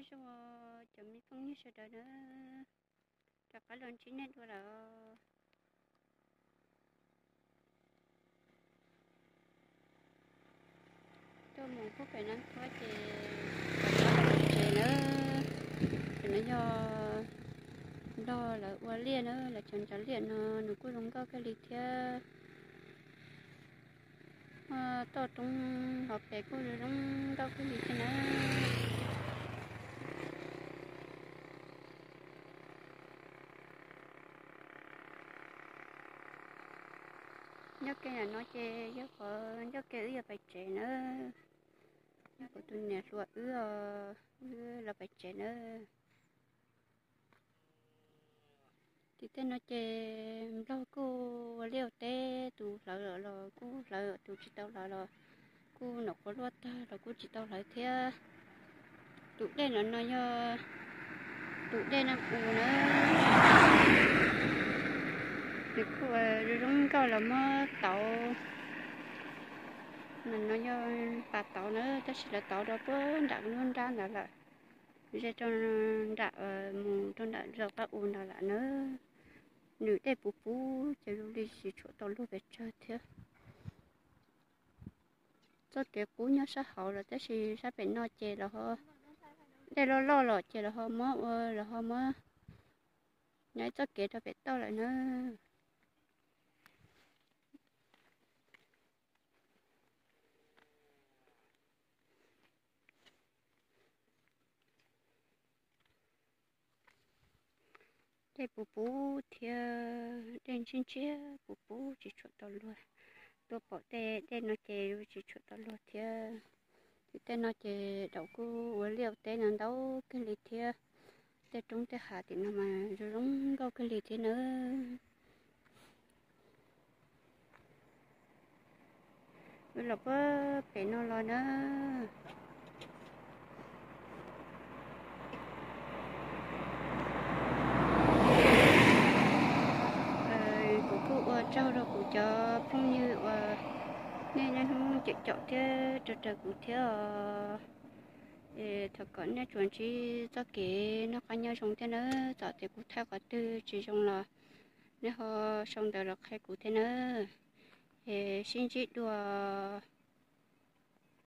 Zoo cov me phooj ywg sawv daws na, rov qab los ntsib nej dua lawm. Tuaj mus pub pem Nab Thuab ces rov qab los tsev na. Tam no yog Nplog lawv ua liaj na, lawv cov ntsav liaj no nws kuj zoo nkauj kawg li thiab. Toj roob hauv pes kuj zoo nkauj kawg li thiab na. Ncauj ke ntawm no ces yog qhov ncauj ke wb yuav pais tsev na. Yog kuv tus niam hluas wb, wb los pais tsev na. Tim tej no ces Nplog kuj ua liaj ua teb, tus hlawv los kuj hlawv, tus tsis tau hlawv los kuj noj quav luaj tag los kuj tsis tau hlawv thiab. Tus dej no no yog tus dej Naj Qus na. Nws kuj zoo zoo nkauj los muab tauv. No yog pas tauv na, tab sis lawv tauv rau puag nram lub nrab ntawd lawm. Ze rau nram mus rau nram zos Paj Us ntawd lawm na. Nws dej puv puv ces zoo li tsis tshua tau luag pes tsawg thiab. Txoj kev qub nyob sab hauv los tab sis sab pem no ces los ho dej loj loj los ces los ho muab ua, los ho muab nyob ib txoj kev rau pem toj lawm na. Dej puv puv thiab, dej ntshiab ntshiab puv puv tsis tshua tau luag. Tuaj pom tej dej no ces tsis tshua tau luag thiab. Tim tej no ces daum kuj ua liaj ua teb no ntau kawg li thiab. Tej roob tej hav tim no mas zoo zoo nkauj kawg li thiab nawb. Wb los puag pem no los na. Kuv kuj ua tsaug rau kuv cov phooj ywg uas nej niaj hnub caum caum thiab raws raws kuv thiab os. Thov kom nej tsuas ntsib txoj kev noj qab nyob zoo thiab nawb. Txawm tias kuv thaij qhov twg tsis zoo los nej ho sau ntawv los qhia kuv thiab nawb. Es sib ntsib dua.